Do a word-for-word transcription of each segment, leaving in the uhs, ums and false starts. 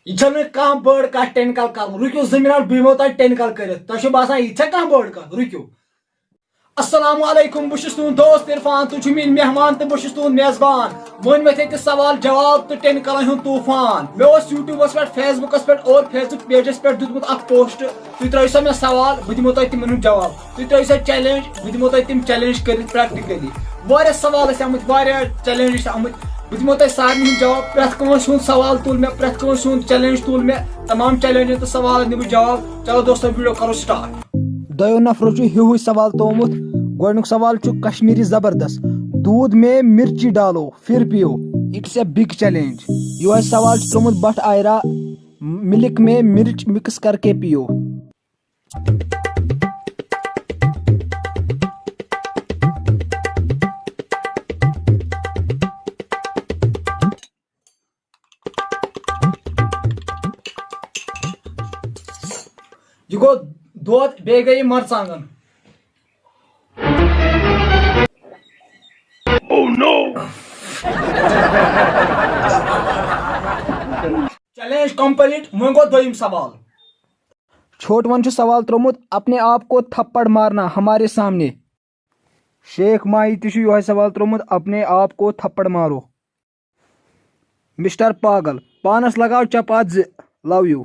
یہِ چھَنہٕ کانٛہہ بٔڑ کَتھ ٹٮ۪نکَل کَرُن۔ رُکِو زٕ مِنَٹ، بہٕ یِمو تۄہہِ ٹٮ۪نکَل کٔرِتھ۔ تۄہہِ چھُو باسان یہِ چھےٚ کانٛہہ بٔڑ کَتھ؟ رُکِو۔ السلام علیکم، بہٕ چھُس تُہُنٛد دوست عرفان، تُہۍ چھِو میٛٲنۍ مہمان تہٕ بہٕ چھُس تُہُنٛد میزبان۔ مٲنۍ مےٚ تھٲے تہِ سوال جواب تہٕ ٹٮ۪نکَلَن ہُنٛد طوٗفان۔ مےٚ اوس YouTubeَس پٮ۪ٹھ، Facebookَس پٮ۪ٹھ اور Facebook pageَس پٮ۪ٹھ دیُتمُت اَکھ post۔ تُہۍ ترٛٲیِو سا مےٚ سوال، بہٕ دِمو تۄہہِ تِمَن ہُنٛد جواب۔ تُہۍ ترٛٲیِو سا challenge، بہٕ دِمو تۄہہِ تِم challenge کٔرِتھ practically۔ واریاہ سوال ٲسۍ آمٕتۍ، واریاہ challenge ٲسۍ آمٕتۍ۔ بہٕ دِمو تۄہہِ سارنٕے ہُنٛد جواب۔ پرٛٮ۪تھ کٲنٛسہِ ہُنٛد سوال تُل مےٚ، پرٛٮ۪تھ کٲنٛسہِ ہُنٛد challenge تُل مےٚ۔ تمام challengeن تہٕ سوالن دِمہٕ بہٕ جواب۔ چلو دوستو، video کرو start۔ دۄیو نفرو چھُ ہیوٗ ہیوٗ سوال تھوومُت۔ گۄڈٕنیُک سوال چھُ کشمیٖری زبردست۔ دودھ میں مرچی ڈالو، پھر پیو، it's a big challenge۔ یِہوٚے سوال چھُ ترٛوومُت بٹ آیرا۔ ملک میں مرچ مکس کر کے پیو۔ یہِ گوٚو دۄد، بیٚیہِ گٔے یہِ مرژٕوانٛگن۔ Oh no! Challenge complete، وۄنۍ گوٚو دوٚیِم سوال۔ چھوٹوَن چھُ سوال ترٛوومُت، اپنے آپ کو تھپڑ مارنا ہمارے سامنے۔ شیخ ماہی تہِ چھُ یِہوٚے سوال ترٛوومُت، اپنے آپ کو تھپڑ مارو۔ مسٹر پاگل، پانس لگاو چپاتھ زِ، love you۔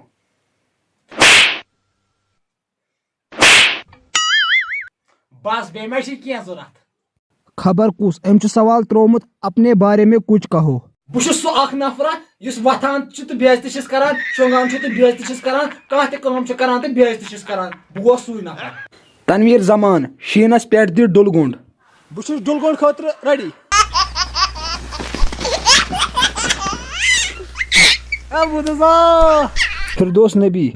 بس، بیٚیہِ ما چھِ کینٛہہ ضوٚرتھ؟ خبر کُس، أمۍ چھُ سوال ترٛوومُت، اپنے بارے میں کچھ کہو۔ بہٕ چھُس سُہ اکھ نفرا یُس وۄتھان چھُ تہٕ بے عزتی چھِس کران، شۄنٛگان چھُ تہٕ بے عزتی چھِس کران، کانٛہہ تہِ کٲم چھُ کران تہٕ بے عزتی چھِس کران۔ بہٕ گوس سُے نفر۔ تنویر زمان، شیٖنس پٮ۪ٹھ دِ ڈُلہٕ گوٚنٛڈ۔ بہٕ چھُس ڈُلہٕ گوٚنٛڈ خٲطرٕ ready۔ اے بُدھٕ سا۔ فردوس نبی،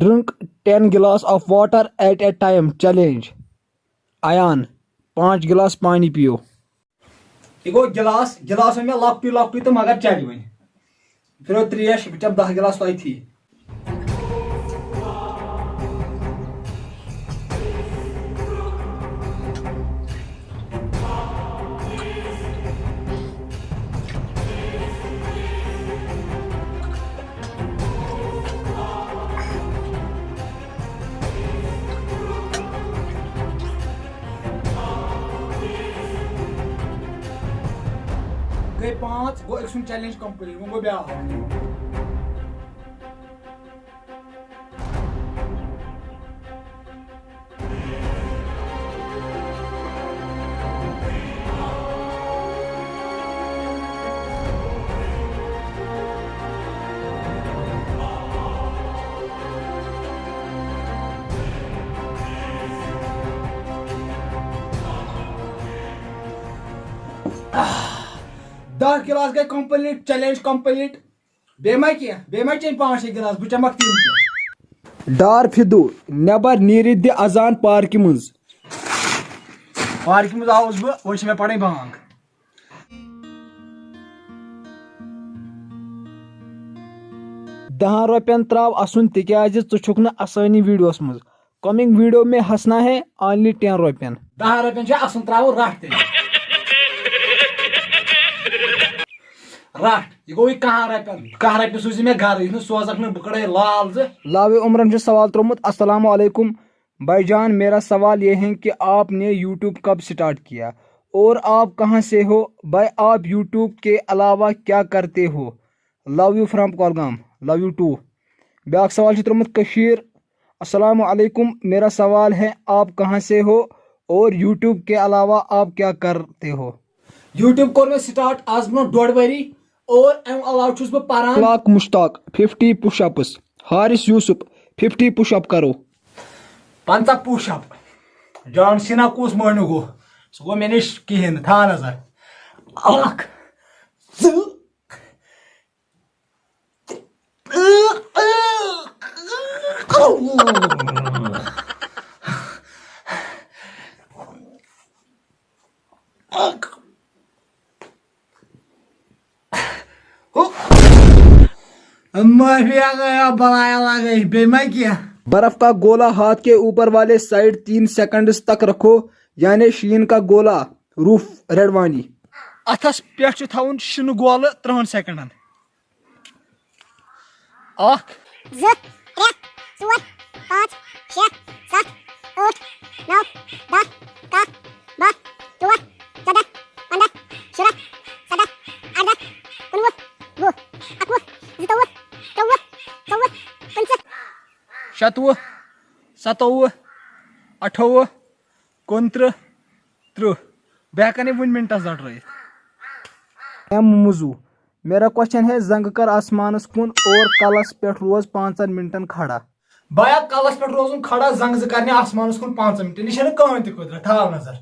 drink ten glass of water at a time challenge۔ Ayan, پانٛژھ گلاس پانی پیو۔ یہِ گوٚو گِلاس، گِلاس اوٚن مےٚ لۄکٹُے لۄکٹُے تہٕ مگر چَلہِ وۄنۍ۔ پھِرو ترٛیش، بہٕ چَمہٕ دَہ گِلاس تۄہہِ تھی۔ گٔے پانٛژھ، گوٚو أکۍ سُنٛد challenge complete، وۄنۍ گوٚو بیٛاکھ۔ دَہ گِلاس گٔے complete، challenge complete۔ بیٚیہِ ما کینٛہہ؟ بیٚیہِ ما چیٚنۍ پانٛژھ شےٚ گِلاس؟ بہٕ چَمَکھ تِم تہِ۔ ڈار فِدو، نٮ۪بر نیٖرِتھ دِ اذان پارکہِ منٛز۔ پارکہِ منٛز آوُس بہٕ، وۄنۍ چھِ مےٚ پَرٕنۍ بانٛگ۔ دَہَن رۄپیَن ترٛاو اَسُن، تِکیٛازِ ژٕ چھُکھ نہٕ اَسٲنی videoس منٛز۔ Coming video میں ہنسنا ہے، only ten رۄپیَن۔ دَہَن رۄپیَن چھُ اَسُن ترٛاوُن رَٹھ تیٚلہِ۔ رَٹھ، یہِ گوٚو یہِ کَہَن رۄپیَن۔ کَہَن رۄپیہِ سوٗزِ مےٚ گَرٕ، یہِ نہٕ سوزَکھ نہٕ، بہٕ کَڑَے لال زٕ۔ لاوِ عمرَن چھُ سوال ترٛوومُت، السلام علیکم بھائی جان، میرا سوال یہ ہے کہ آپ نے YouTube کب سٹارٹ کیا اور آپ کہاں سے ہو؟ بھائی، آپ YouTube کے علاوہ کیا کرتے ہو؟ Love you from Kulgam, love you too۔ بیٛاکھ سوال چھُ ترٛوومُت کٔشیٖر۔ السلام علیکم، میرا سوال ہے، آپ کہاں سے ہو اور YouTube کے علاوہ آپ کیا کرتے ہو؟ YouTube کوٚر مےٚ start آز برونٛہہ ڈۄڈ ؤری، اور اَمہِ علاوٕ چھُس بہٕ پَران۔ اخلاق Mushtaq, fifty push ups۔ Haris Yusuf, fifty push up کرو۔ پنٛژاہ push up۔ جان سینا کُس مٲنِو گوٚو؟ سُہ گوٚو مےٚ نِش کِہیٖنۍ نہٕ، تھاو نظر۔ اکھ، زٕ، معافی آ گیا، بلایا لگئی، بیٚیہِ ما کینٛہہ؟ برف کا گولا ہاتھ کے اوپر والے سائیڈ تین سیکنڈز تک رکھو، یعنی شیٖن کا گولا، روٗف رڈوانی۔ اتھس پٮ۪ٹھ چھُ تھاوُن شِنہٕ گولہٕ ترٛہن سیکنڈن۔ اکھ۔ زٕ، ترٛےٚ، ژور، پانٛژھ، شےٚ، ستھ، ٲٹھ، نو، دَہ، کاہ، باہ، تُرٛواہ، ژۄداہ، پنٛداہ، شُراہ، سَداہ، اَرداہ، کُنوُہ، وُہ، اَکوُہ، زٕتووُہ، ترٛووُہ، ژوٚوُہ، پٕنٛژٕہ۔ شَتوُہ، سَتووُہ، اَٹھووُہ، کُنترٕہ، ترٕہ۔ بہٕ ہٮ۪کَن یہِ وُنہِ مِنٹَس زَٹرٲیِتھ۔ ایم موضوع۔ میرا کوشچن ہے، زنگ کر آسمانس کن اور کلس پٮ۪ٹھ روز پانٛژن منٹن کھڑا۔ بایا کلس پٮ۪ٹھ روزُن کھڑا، زنگ زٕ کرنہِ آسمانس کُن پانٛژن منٹن۔ یہِ چھَنہٕ کٕہٕنۍ تہِ قدرت۔ تھاو نظر۔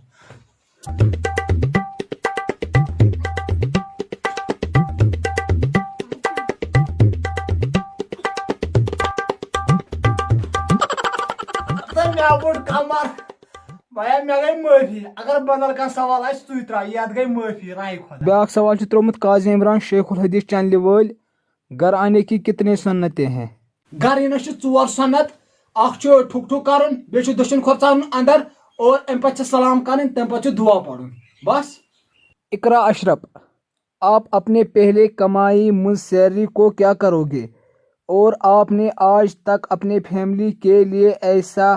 تہٕ مےٚ ووٚن کمر۔ بھیا، مےٚ گٔے معٲفی۔ اگر بدل کانٛہہ سوال آسہِ، تُہۍ ترٛٲیِو۔ یتھ گٔے معٲفی، رایہِ خۄدا۔ بیٛاکھ سوال چھُ ترٛوومُت قاضی عمران شیخ الحدیث چینلہِ وٲلۍ، گھر آنے کی کتنی سنتیں ہیں؟ گھر یِنس چھِ ژور سنت۔ اکھ چھُ ٹھُک ٹھُک کرُن، بیٚیہِ چھُ دٔچھُن کھۄر ژانُن اندر، اور امہِ پتہٕ چھِ سلام کرٕنۍ، تمہِ پتہٕ چھُ دُعا پرُن۔ بس۔ اقرا اشرف، آپ اپنے پہلے کمائی منٛز سیلری کو کیا کرو گے؟ اور آپ نے آج تک اپنے فیملی کے لیے ایسا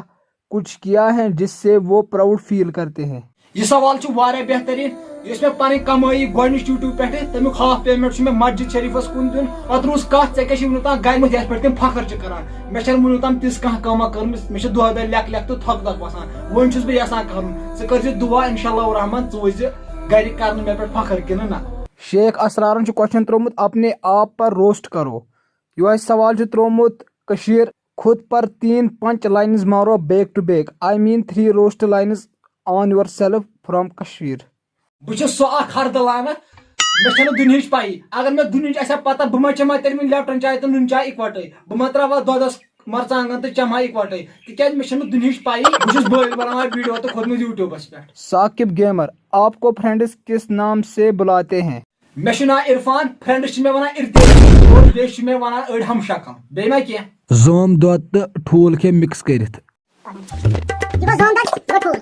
کچھ کیا ہے جس سے وہ پراؤڈ فیل کرتے ہیں؟ یہِ سوال چھُ واریاہ بہتریٖن۔ یُس مےٚ پنٕنۍ کمٲیی گۄڈٕنِچ YouTube پٮ۪ٹھٕ، تمیُک ہاف پیمنٹ چھُ مےٚ مسجد شریفس کُن دیُن۔ پتہٕ روٗز کتھ، ژےٚ کیٛاہ چھُے وُنیُک تام گرِ منٛز یتھ پٮ۪ٹھ تِم فخر چھِ کران؟ مےٚ چھنہٕ وُنیُک تام تِژھ کانٛہہ کٲمہ کٔرمٕژ، مےٚ چھِ دۄہے دۄہے لیکھ لیکھ تہٕ تھۄکھ تھۄکھ باسان۔ وۄنۍ چھُس بہٕ یژھان کرُن، ژٕ کٔرزِ دُعا، انشاءاللہ الرحمن، ژٕ وٕچھزِ گرِکۍ کرن مےٚ پٮ۪ٹھ فخر کِنہٕ نہ۔ شیخ اسرارن چھُ کوسچن ترٛوومُت، اپنے آپ پر روسٹ کرو۔ یُہے سوال چھُ ترٛوومُت کشیر، خود پر تین پنچ لائنز مارو back to back, I mean three roast lines on yourself from Kashmir. بہٕ چھُس سُہ اکھ ہردٕ لعنت، مےٚ چھَنہٕ دُنہِچ پَیی۔ اگر مےٚ دُنہِچ آسہِ ہا پَتہ، بہٕ ما چٮ۪مہٕ ہا تیٚلہِ وۄنۍ لیپٹن چاے تہٕ نُن چاے اِکوَٹَے؟ بہٕ ما ترٛاوٕ ہا دۄدَس مرژٕوانٛگن تہٕ چٮ۪مہٕ ہا اِکوَٹَے؟ تِکیٛازِ مےٚ چھَنہٕ دُنہِچ پَیی۔ بہٕ چھُس بٲلۍ بَناوان ویٖڈیو تہٕ کھوٚتمُت YouTubeس پٮ۪ٹھ۔ ثاقب گیمر، آپ کو فرینڈز کس نام سے بلاتے ہیں؟ مےٚ چھُ ناو عرفان، فرینڈس چھِ مےٚ وَنان ارتیش، اور بیٚیہِ چھِ مےٚ وَنان أڑۍ ہمشکل۔ بیٚیہِ ما کینٛہہ؟ زٲم دۄد تہٕ ٹھوٗل کھے مِکس کٔرِتھ۔ یہِ گوٚو زٲم دۄد، یہِ گوٚو ٹھوٗل۔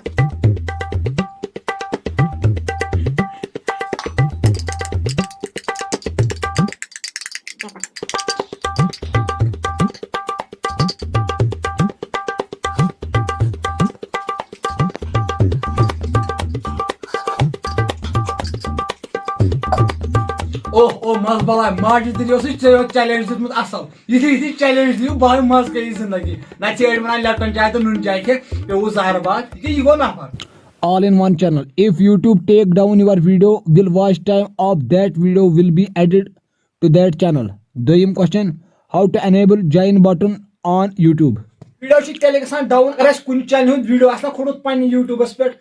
اوہ اوہ، مَزٕ بَلاے، ماجہِ دِلہِ اوسُے ژےٚ یوت چیلنج دیُتمُت اَصٕل۔ یِتھُے یِتھُے چیلنج دِیِو، بَلاے مَزٕ گٔیہِ زِندگی۔ نَتہٕ چھِ أڑۍ وَنان لیپٹن چاے تہٕ نُن چاے کھے، پیوٚوُس زَہر باد۔ یہِ کیٛاہ، یہِ گوٚو نفر۔ All in one channel. If YouTube take down your video, will watch time of that video will be added to that channel. دوٚیِم question, how to enable join button on YouTube. Video چھُ تیٚلہِ گژھان down, اگر اَسہِ کُنہِ چینلہِ ہُنٛد video آسہِ نا کھوٚتمُت پننہِ YouTubeس پٮ۪ٹھ،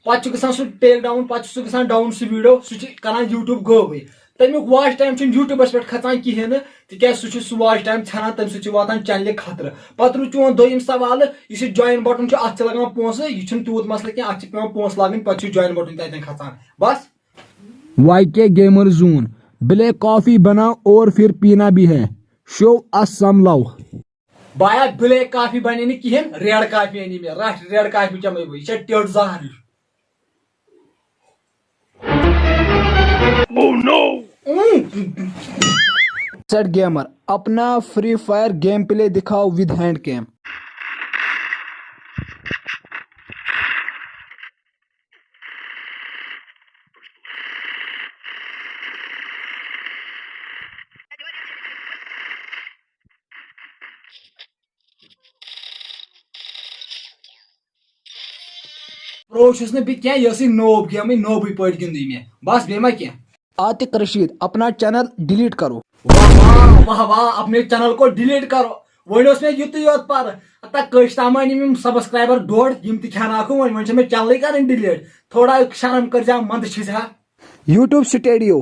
پتہٕ چھُ گژھان سُہ ٹیک ڈاوُن، پتہٕ چھُ سُہ گژھان ڈاوُن سُہ ویڈیو، سُہ چھُ کران YouTube غٲبٕے۔ تَمیُک واچ ٹایم چھُنہٕ YouTubeس پٮ۪ٹھ کھژان کِہیٖنۍ نہٕ، تِکیٛازِ سُہ چھُ سُہ واچ ٹایم ژھٮ۪نان، تَمہِ سۭتۍ چھُ واتان چینلہِ خطرٕ۔ پتہٕ روٗد چون دوٚیِم سوال، یُس یہِ جوین بٹن چھُ، اَتھ چھِ لگان پونٛسہٕ، یہِ چھُنہٕ تیوٗت مسلہٕ کینٛہہ، اَتھ چھِ پٮ۪وان پونٛسہٕ لاگٕنۍ، پتہٕ چھُ جوین بٹن تہِ اَتٮ۪ن کھژان۔ بس۔ واے کے گیمر زون، بلیک کافی بناؤ اور پھر پینا بھی ہے، show us some love. بایا، بلیک کافی بنے نہٕ کِہیٖنۍ، ریڈ کافی اَنی مےٚ، رَٹھ ریڈ کافی چَمے بہٕ، یہِ چھےٚ ٹیٔٹھ زہر ہِش۔ Set gamer, اپنا فری فائر گیم پلے دکھاؤ with hand cam. پرو چھُس نہٕ بہٕ کینٛہہ، یہِ ٲسٕے نوب گیمٕے، نوبٕے پٲٹھۍ گِنٛدٕے مےٚ۔ بس، بیٚیہِ ما کینٛہہ؟ عاطق رشید، اپنا چینل ڈیلیٹ کرو۔ واہ واہ، واہ واہ، اپنے چینل کو ڈیلیٹ کرو۔ وۄنۍ اوس مےٚ یُتُے یوت پَرٕ۔ ہتا کٔژ تام أنِم یِم سبسکرایبر ڈوٚڑ، یِم تہِ کھٮ۪ناوکھ وۄنۍ، وۄنۍ چھےٚ مےٚ چینلٕے کرٕنۍ ڈیلیٹ۔ تھوڑا شرم کٔرزِ ہا، منٛدٕ چھِ زِ ہا۔ YouTube studio،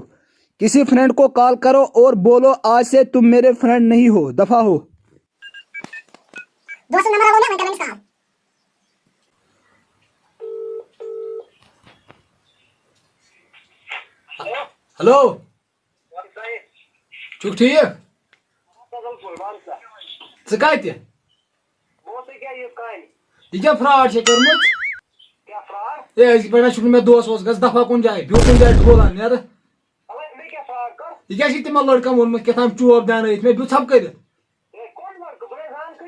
کسی فرینڈ کو کال کرو اور بولو آج سے تم میرے فرینڈ نہیں ہو، دفعہ ہو۔ دوستن نمبر ہاو مےٚ، وۄنۍ کرن أمِس کال۔ ہیلو۔ چھُکھ ٹھیٖک؟ ژٕ کَتہِ؟ یہِ کیٛاہ فراڈ چھےٚ کٔرمٕژ؟ ہے، أزکہِ پٮ۪ٹھ چھُکھ نہٕ مےٚ دوس ووس، گژھ دفعہ کُنہِ جایہِ، بیٚہہ کُنہِ جایہِ ٹھوٗلن، نیرٕ۔ یہِ کیٛاہ چھِ تِمن لٔڑکن ووٚنمُت، کیٛاہ تام چوب دیٛاونٲیِتھ مےٚ، بیٚہہ ژھۄپہٕ کٔرِتھ۔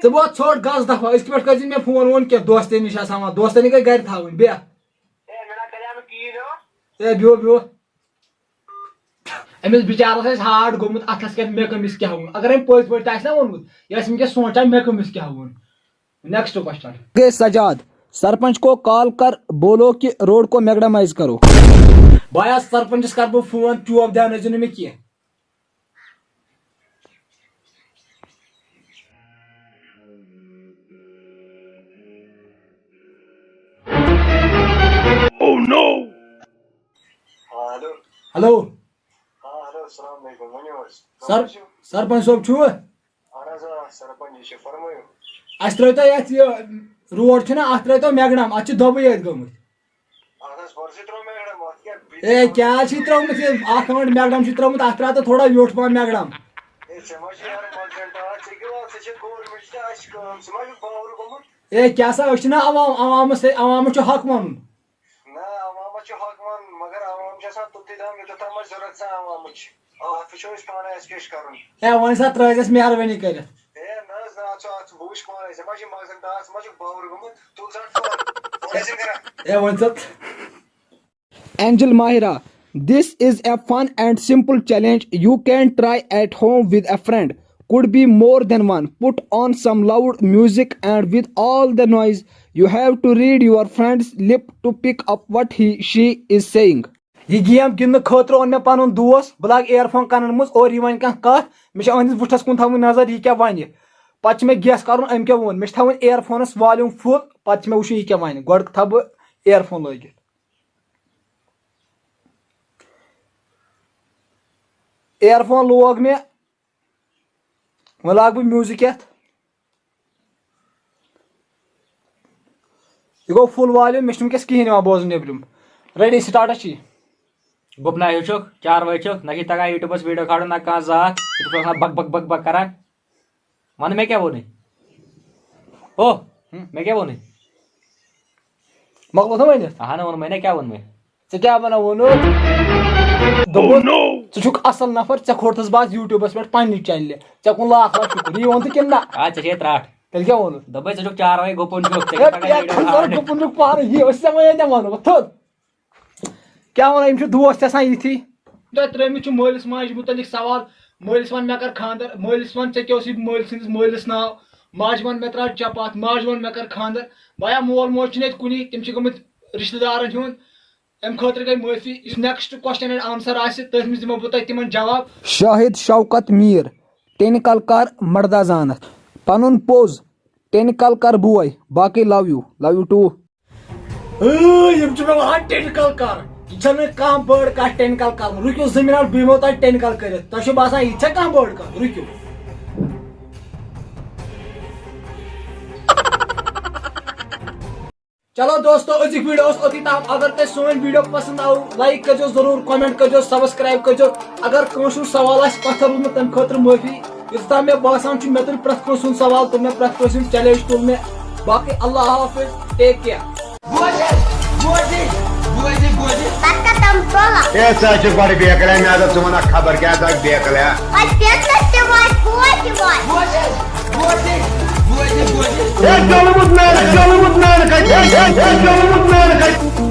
ژٕ بوز ژھوٚٹ گژھ دفعہ، أزکہِ پٮ۪ٹھ کٔرۍ زِ مےٚ فون وون کینٛہہ، دوستٲنی چھِ آسان وَنان، دوستٲنی گٔے گرِ تھاوٕنۍ، بیٚہہ۔ اے، مےٚ نا کریٛاو نہٕ کِہیٖنۍ ہو۔ اے، بیٚہو، بیٚہو۔ أمِس بِچارَس آسہِ ہارٹ گوٚمُت، اَتھَس کٮ۪تھ مےٚ کٔمِس کیٛاہ ووٚن۔ اگر أمۍ پٔزۍ پٲٹھۍ تہِ آسہِ نا ووٚنمُت، یہِ آسہِ وٕنکٮ۪س سونٛچان مےٚ کٔمِس کیٛاہ ووٚن۔ Next question. گئے سجاد، سرپنچ کو کال کر بولو کہ روڈ کو میگڈمائز کرو۔ بایا سرپنچس کر بہٕ فون، چوب دیاونٲیزِ نہٕ مےٚ کینٛہہ۔ Oh no! ہاں، ہیلو۔ ہیلو۔ ہاں، ہیلو، السلام علیکم، ؤنِو حظ۔ سر، کٕم حظ چھِو؟ سرپنچ صٲب چھُوٕ؟ اہن حظ، آ، سرپنچ چھِ، فرمٲیِو۔ اَسہِ ترٛٲوتو یَتھ یہِ روڈ چھُنہ، اَتھ ترٛٲوتو میگڈم، اَتھ چھِ دۄبٕے یٲتۍ گٔمٕتۍ۔ اہن حظ، پَرسٕے ترٛوو میگڈم، اَتھ کیٛاہ بیٚیہِ اے، کیٛاہ چھِ ترٛوومُت یہِ؟ اَکھ مِنٹ، میگڈم چھِ ترٛوومُت، اَتھ ترٛاو تہٕ تھوڑا ویوٚٹھ پَہَن میگڈم۔ اے، ژےٚ ما چھِ یارٕ مۄکلیٚن ٹاس، ژےٚ کیٛاہ وَنان؟ ژےٚ چھےٚ گورمٮ۪نٹ تہٕ اَسہِ چھِ کٲم، ژٕ ما چھُکھ باورٕ گوٚمُت؟ اے، کیٛاہ سا، أسۍ چھِنہ عوام، عوامَس سۭتۍ، عوامَس چھُ حق وَنُن۔ نہ، عوامس چھُ حق وَنُن، مگر عوام چھُ آسان توٚتُے تام، یوٚتَتھ تام اَسہِ ضوٚرَتھ چھِ عوامٕچ۔ آ، اَتھ وٕچھو أسۍ پانَے، اَسہِ کیٛاہ چھُ کَرُن۔ اے، وۄنۍ سا ترٛٲیزٮ۪س مہربٲنی کٔرِتھ۔ اے، نہ حظ، نہ، ژٕ اَتھ ژٕ بوٗزِ پانَے، ژےٚ ما چھِ مغزن ٹاس، ژٕ ما چھُکھ باورٕ گوٚمُت؟ تُل ژٕ اَتھ فون۔ فون ٲسِن کران۔ اے، وۄنۍ ژٕ۔ Angel Mahira, this is a fun and simple challenge you can try at home with a friend. Could be more than one. Put on some loud music and with all the noise, you have to read your friend's lip to pick up what he she is saying. یہِ game گِنٛدنہٕ خٲطرٕ اوٚن مےٚ پنُن دوس، بہٕ لاگہٕ earphone کَنَن منٛز اور یہِ وَنہِ کانٛہہ کَتھ، مےٚ چھِ أہٕنٛدِس بُتھَس کُن تھاوٕنۍ نظر، یہِ کیٛاہ وَنہِ۔ پَتہٕ چھِ مےٚ guess کَرُن أمۍ کیٛاہ ووٚن۔ مےٚ چھِ تھاوٕنۍ earphoneَس volume full، پَتہٕ چھِ مےٚ وٕچھُن یہِ کیٛاہ وَنہِ۔ گۄڈٕ تھاوٕ بہٕ earphone لٲگِتھ۔ Earphone لوگ مےٚ، وۄنۍ لاگہٕ بہٕ music یَتھ۔ یہِ گوٚو full volume، مےٚ چھُنہٕ وٕنکیٚس کِہیٖنۍ یِوان بوزُن نیٚبرِم۔ Ready، start چھِ۔ گُپنا ہیوٗ چھُکھ، چاروٲے چھُکھ، نہ چھِ تَگان YouTubeَس video کھالُن، نہ کانٛہہ ذات، ژٕ چھُکھ آسان بک بک بک بک کران۔ وَن مےٚ کیٛاہ ووٚنُے؟ ہو، ہُم۔ مےٚ کیٛاہ ووٚنُے؟ مۄکلوتھا ؤنِتھ؟ اَہَن، ووٚنمَے نا، کیٛاہ ووٚنمَے؟ ژےٚ کیٛاہ وَنان ووٚنُتھ؟ دوٚپُن، ژٕ چھُکھ اَصٕل نفر، ژےٚ کھوٚرتھَس بہٕ آز YouTubeَس پٮ۪ٹھ پنٛنہِ channelہِ۔ ژےٚ کُن لاکھ لاکھ شُکُر۔ یی ووٚن تہٕ کِنہٕ نہ؟ آ، ژےٚ چھے ترٛٹھ۔ تیٚلہِ کیٛاہ ووٚنُتھ؟ دوٚپمَے، ژٕ چھُکھ چاروٲے گُپُن چھُکھ، ژےٚ ہے، چھُکھ تَگان پٮ۪ٹھ video کھسان کھالُن۔ گُپُن چھُکھ پانہٕ، یی ٲسۍ ژےٚ وۄنۍ ییٚتٮ۪ن وَنُن، وۄتھ تھوٚد۔ کیٛاہ وَنان، یِم چھِ دوس تہِ آسان یِتھی۔ تۄہہِ ترٛٲومٕتۍ چھِ مٲلِس ماجہِ مُتعلِق سوال۔ مٲلِس وَن مےٚ کَر خانٛدر، مٲلِس وَن ژےٚ کیٛاہ اوسُے مٲلۍ سٕنٛدِس مٲلِس ناو، ماجہِ وَن مےٚ ترٛاو چپاتھ، ماجہِ وَن مےٚ کَر خانٛدر۔ بایا مول موج چھُنہٕ ییٚتہِ کُنی، تِم چھِ گٔمٕتۍ رِشتہٕ دارَن ہُنٛد۔ اَمہِ خٲطرٕ گٔے معٲفی۔ یُس next question and answer آسہِ، تٔتھۍ منٛز دِمو بہٕ تۄہہِ تِمَن جواب۔ شاہد شوکت میر، ٹینکل کر مردہ زانتھ۔ پنُن پوٚز، ٹینکل کر بوے، باقٕے love you، love you too۔ A, یِم چھِ مےٚ وَنان ٹینکل کر۔ یہِ چھَنہٕ کانٛہہ بٔڑ کَتھ ٹینکل کَرُن۔ رُکِو زٕ منٹ، بہٕ یِمو تۄہہِ ٹینکل کٔرِتھ۔ تۄہہِ چھُو باسان یہِ چھےٚ کانٛہہ بٔڑ کَتھ؟ رُکِو۔ چلو دوستو، أزیُک video اوس اوٚتُے تام۔ اگر تۄہہِ سٲنۍ video پسند آو، like کٔرزیو ضروٗر، comment کٔرزیو، subscribe کٔرزیو۔ اگر کٲنٛسہِ ہُنٛد سوال آسہِ پتھر روٗدمُت، تَمہِ خٲطرٕ معٲفی۔ یوٚتام مےٚ باسان چھُ، مےٚ تُلہِ پرٛٮ۪تھ کٲنٛسہِ ہُنٛد سوال، تُل مےٚ پرٛٮ۪تھ کٲنٛسہِ ہُنٛد challenge تُل مےٚ۔ باقٕے اللہ حافظ، take care۔ بوزے، بوزے، بوزے، بوزے۔ پتہٕ کتھ تام ژولا۔ اے، ژٕ ہا چھُکھ بڑٕ بیقل، ہے، مےٚ ہا دوٚپ ژٕ وَنکھ خبر کیٛاہ، ژٕ ہا چھُکھ بیقل، ہے۔ وۄنۍ بیقلس تہِ واتہِ، بوے تہِ واتہِ۔ بوزے، بوزے، بوزے، بوزے۔ ہے، ژےٚ ووٚنمُت میٛانہِ، ژےٚ ووٚنمُت میٛانہِ کتھِ، ہے، ہے، ہے، ژےٚ ووٚنمُت میٛانہِ کتھِ۔